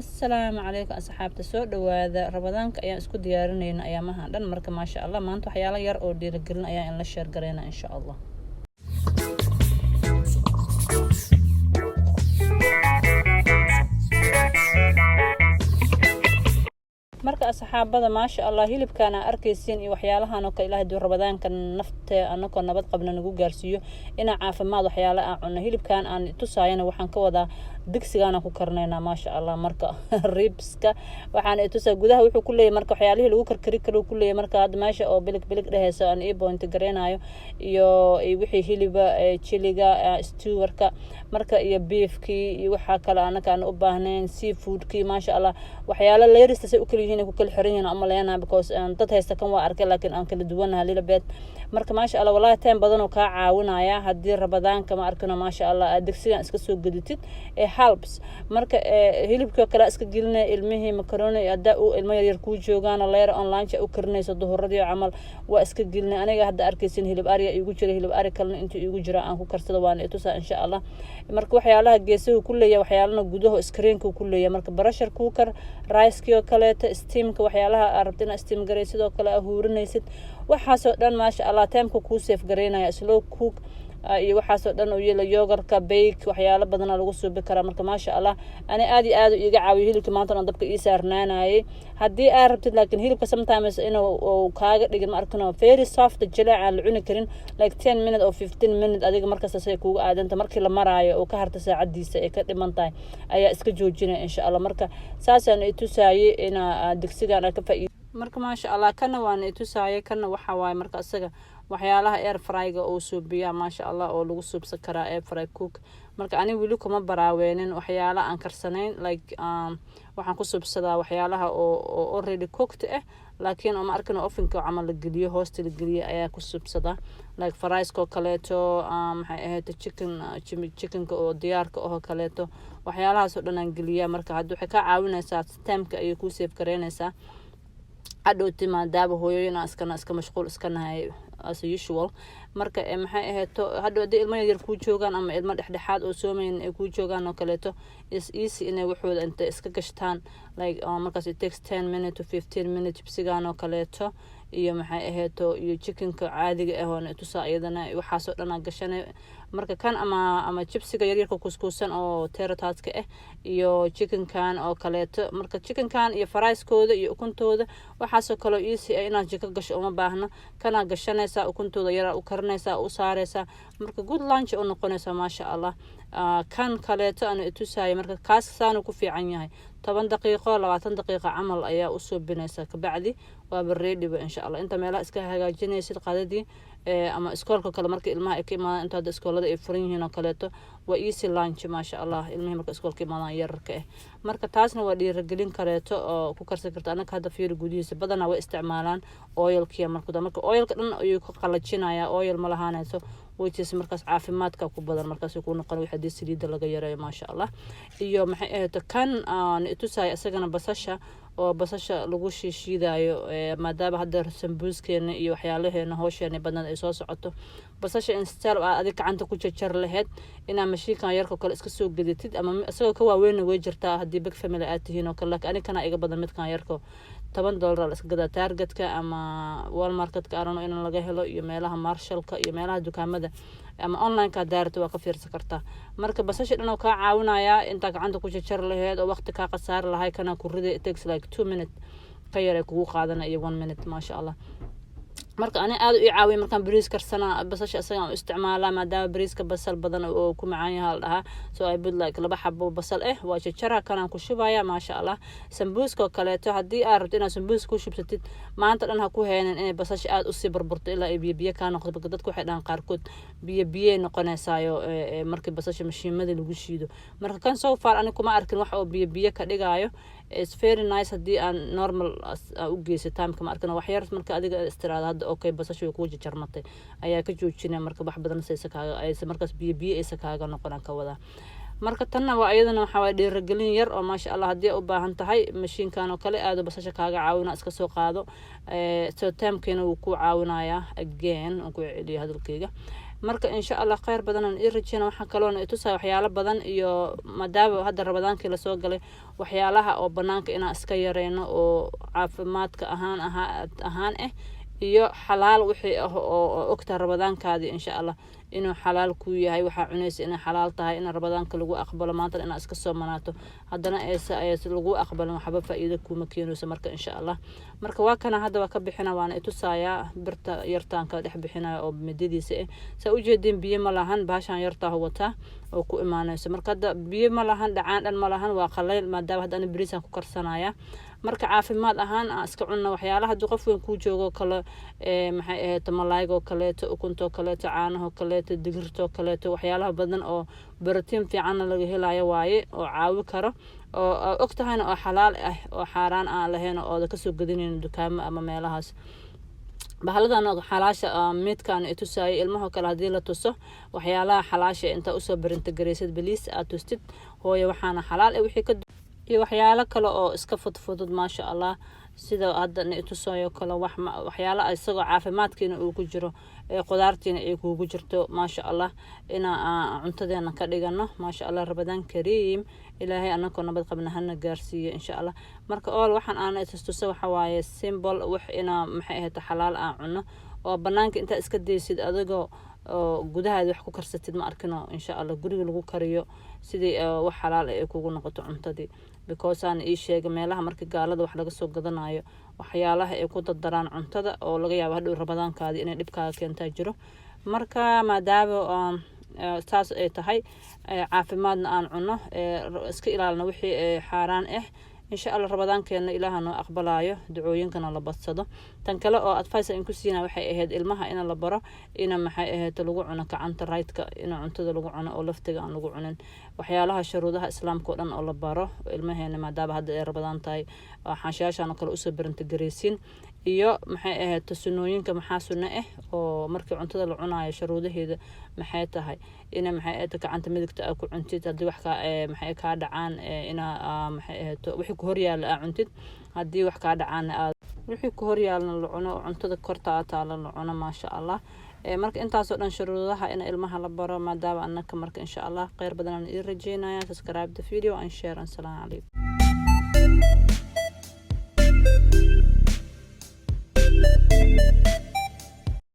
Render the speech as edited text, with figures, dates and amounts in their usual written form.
Asalaamu calaykum asxaabta, soo dhawaada. Ramadaanka ayaan isku diyaarinayna ayaamahan dhan. Marka maasha Allah, maanta waxyaalo yar oo dhiirigelin ayaa in la share gareyna, insha Allah. Marka asxaabada, maasha Allah, hilibkan aa arkaysiin iyo waxyaalahan oo kale, Ilahay duu Ramadaanka nafte anakoo nabad qabna nagu gaarsiiyo, inaa caafimaad waxyaala aan cunno. Hilibkan aan tusaayana waxaan ka wadaa digsigaana ku karnaynaa, maasha Allah. Marka ribska waxaan tusaa gudaha wuxuu ku leeyahay, marka waxyaalihii lagu karkari karo ku leeyahay. Marka hadda meesha oo bilig bilig dhehayso aan ii point gareynayo iyo wixii hiliba, chiliga, stewerka, marka iyo beefkii iyo waxaa kale anaka aan u baahnayn, seafoodkii, maasha Allah. Waxyaalo leerista say u kala yihiin, ku kala xiran yihiin umaleynaa, because dad haysta kan waa arkay, laakiin aan kala duwanaha lilabed. Marka maasha Allah, wallahi time badan oo kaa caawinaya haddii Ramadaanka, ma arkino, maasha Allah, aad digsigan iska soo gadatid ee helps. Marka hilibkii kale iska gelinaya ilmihii, macaroni haddaa uu ilmo yaryar kuu joogaan, later on lunch u karinayso, duhuradii camal waa iska gelinay. Aniga hadda arkaysin hilib ariya iigu jira, hilib ari kalena intuu iigu jira aan ku karsado, waana itusaa, insha Allah. Marka waxyaalaha geesuhu ku leeyahay, waxyaalana gudaha screenka ku leeyahay. Marka pressure cooker, ricekii oo kaleeto, steamka, waxyaalaha aad rabto inaad steam garay, sidoo kale aa huurinaysid, waxaasoo dhan maasha Allah, timeka kuu save garaynaya. Slow cook iyo waxaasoo dhan uu yeela, yogurtka, bake, waxyaalo badana lagu suubi karaa. Marka maasha Allah, ani aad iyo aad iiga caawiyo hilibka maanta dhan dabka ii saarnaanayay. Haddii aad rabtid laakiin hilibka sometimes inuu kaaga dhigin, ma arkino, very soft, jileec aan la cuni karin, like 10 minute or 15 minute, adiga markasta say kuuga aadanta, markii la maraayo oo ka harta saacadiisa ay ka dhiman tahay ayaa iska joojinaya, insha Allah. Marka saasaan itusaayay ina digsigan ka faa. Marka maasha Allah, kana waana itusaayay. Kana waxa waaye marka isaga waxyaalaha air fryga uu suubiyaa, maasha Allah, oo lagu suubsan karaa air fry cook. Marka ani weli kuma baraaweenin waxyaala aan karsanayn, like waxaan ku suubsadaa waxyaalaha oo already cooked ah, laakiin oo ma arkin ovenka camal la geliyo, hoosta la geliyo ayaa ku suubsadaa, like frieska oo kaleeto, maxay ahayd, chicken, chickenka oo diyaarka oo kaleeto, waxyaalahaas oo dhan aan geliyaa. Marka hadda waxay ka caawinaysaa timeka ayay kuu save gareynaysaa hadhowti, maadaama hooyooyin aan iskana iska mashquul iska nahay as usual. Marka maxay ahayto, hadhow haddii ilmo yaryar kuu joogaan ama ilmo dhexdhexaad oo soomayn ay kuu joogaan oo kaleeto, is easy inay waxooda inta iska gashtaan, like markaas it takes 10 minute to 15 minute. Jibsigan oo kaleeto iyo maxay ahayto iyo chickenka caadiga ah oona tusaa iyadana, waxaasoo dhan aa gashanay. Marka kan ama jibsiga yaryarka kuuskuusan oo terataska ah iyo chickenkan oo kaleeto, marka chickenkan iyo frieskooda iyo ukuntooda, waxaasoo kaloo easy ah inaad jiko gasho uma baahno. Kanaa gashanaysaa, ukuntooda yaraa u karinaysaa, u saaraysaa, marka good lunch u noqonaysaa, maasha Allah. Kan kaleeto aan itusaayo, marka kaas saanu ku fiican yahay, 10 daqiiqo, 20 daqiiqo camal ayaa u suubinaysaa, kabacdi waaba readyba, insha Allah. Inta meelaha iska hagaajinaysid qadadii ama iskoolka kale marka ilmaha ay ka imaadaan, inta hadda iskoolada ay furan yihiin oo kaleeto, waa easy lunch, maasha Allah, ilmihii marka iskoolka imaadaan yararka ah. Marka taasna waa dhiiragelin kaleeto oo ku karsan karta. Anaka hadda fiiri, gudihiisa badanaa way isticmaalaan oilkiya. Marka oilka dhan ayuu ka qalajinayaa, oil ma lahaanayso, which is markaas caafimaadka ku badan markaas ku noqon wixii haddii saliidda laga yareeyo, maasha Allah. Iyo maxay ahayd kan aan itusaayo isagana, basasha oo basasha lagu shiishiidayo, maadaama hadda sambuuskeena iyo waxyaalaheena hoosheena badnaed ay soo socoto. Basasha instead aad adig gacanta ku jarjar lahayd, inaa mashiinkan yarka kale iska soo gadatid, ama isagoo ka waaweynna way jirtaa haddii big family aad tihiin oo kale, laakiin ani kana iga badan. Midkan yarka $10 la iska gadaa Targetka ama Walmarketka arano in laga helo, iyo meelaha Marshallka iyo meelaha dukaamada, ama onlineka daarata waa ka fiirsan kartaa. Marka basasha dhan oo kaa caawinayaa, intaa gacanta ku jarjar lahayd oo waqti kaa khasaari lahay, kana ku rida, it takes like 2 minute ka yar ay kugu qaadana iyo 1 minute, maasha Allah. Marka ani aada ii caawiya markaan bariis karsanaa, basasha isagaan u isticmaalaa, maadaama bariiska basal badan oo ku macaan yaha la dhahaa. So I put like laba xabo basal ah, waa jajara, kanaan ku shubaya, maasha Allah. Sambuuska oo kaleeto, haddii aad rabto inaad sambuus ku shubsatid, maanta dhan ha ku heenin inay basasha aada usii burburto ilaa ay biyo biyo kaa noqdo. Marka dadku waxay dhahaan qaarkood biyo biyey noqonaysaayo markii basasha mashiimada lagu shiido. Marka kan so far ani kuma arkin wax oo biyo biyo ka dhigaayo. It's very nice haddii aan normal u geysa timeka, ma arkin wax yar. Marka adiga istiraada hadda, okay, basasha way kugu jajarmatay ayaa ka joojinaya. Marka wax badan saysa kaaga aysa markaas biyo biyo aysa kaaga noqonaan ka wadaa. Marka tanna waa iyadana waxaa waay dhiiragelin yar oo maasha Allah, haddii u baahan tahay mashiinkan oo kale aado basasha kaaga caawina, iska soo qaado. So timekiina wuu ku caawinayaa. Again, aan ku celiyo hadalkeyga. Marka insha Allah kheyr badan ii rajeyna. Waxaa kaloona itusaya waxyaalo badan iyo maadaama hadda Ramadaankii lasoo galay, waxyaalaha oo banaanka inaan iska yareyno oo caafimaadka ahaan ahaa ahaan ah iyo xalaal wixii ah oo ogtahay Ramadaankaadii insha Allah inuu xalaal kuu yahay, waxaa cunaysa inay xalaal tahay, in Ramadaanka lagu aqbalo. Maantana inaad iska soomanaato, haddana ayse lagu aqbalin, waxba faa-iido kuuma keenayso. Marka insha Allah, marka waa kana hadda waa ka bixina, waana itusayaa birta yartaan ka dhex bixinaya oo midadiisa ah. Saa ujeediin, biyo ma lahan, bahashaan yartaa wataa oo ku imaanayso. Marka hadda biyo ma lahan, dhacaan dhan ma lahan, waa qaleyl, maadaama hadda ani bariisaan ku karsanaya. Marka caafimaad ahaan aan iska cunno waxyaalaha. Haddii qof weyn kuu joogo kale, maxay ahayd, malaygoo kaleeto, ukuntoo kaleeto, caanahoo kaleeto, digirtoo kaleeto, waxyaalaha badan oo borotiin fiicanna laga helayo waaye oo caawi karo oo og tahayna oo xalaal ah oo xaaraan aan lahayn oo ooda kasoo gadinayn dukaamo ama meelahaas. Bahaladan xalaasha midkaan itusaayay, ilmahoo kale haddii la tuso waxyaalaha xalaasha, intaa usoo barintagaraysid, baliis aad tustid, hooyo waxaana xalaal eh wixii ka iyo waxyaalo kale oo iska fudfudud, maasha Allah, sida hadda na itusayo kale, wax waxyaalo isagoo caafimaadkiina uu ku jiro, ee qudaartiina ay kuugu jirto, maasha Allah, ina cuntadeena ka dhigano, maasha Allah. Ramadaan kariim. Ilaahay anakoo nabad qabna hana gaarsiiyo insha Allah. Marka ool waxaan aana istustusa waxa waaye simple wax ina maxay ahayd xalaal aan cuno oo banaanka intaa iska daysid, adigoo oo gudahaada wax ku karsatid, ma arkino, insha Allah guriga lagu kariyo sidii wax xalaal ay kugu noqoto cuntadii, because aan ii sheegay meelaha marka gaalada wax laga soo gadanayo, waxyaalaha ay ku dardaraan cuntada oo laga yaabo hadhow Ramadaankaadii inay dhibkaaga keentaa jiro. Marka maadaama saas ay tahay, caafimaadna aan cuno, iska ilaalino wixii xaaraan ah, insha Allah Ramadaankeena Ilaaha noo aqbalaayo, ducooyinkana la badsado. Tan kale oo advice in ku siina waxay ahayd ilmaha in la baro ina maxay ahayd lagu cuno gacanta right-ka, in cuntada lagu cuno oo laftiga aan lagu cunin. Waxyaalaha shuruudaha Islaamka oo dhan oo la baro ilmaheena, maadaama hadda ay Ramadaan tahay, xaashayaashan oo kale usoo barantagareysiin iyo maxay ahayd sunooyinka, maxaa sunno ah oo markii cuntada la cunaayo, shuruudaheeda maxay tahay, ina maxay ahayd gacanta midigta aa ku cuntid, haddii wax kaa maxay kaa dhacaan ina maxay ahayd wixii ku horyaala aa cuntid, haddii wax kaa dhacaanna aad wixii ku horyaalna la cuno oo cuntada kortaa taala la cuno, maasha Allah. Marka intaasoo dhan shuruudaha in ilmaha la baro, maadaama anaka marka insha Allah kheyr badan aan ii rajeynaya. Subscribe the video and share. Assalaamu calaykum.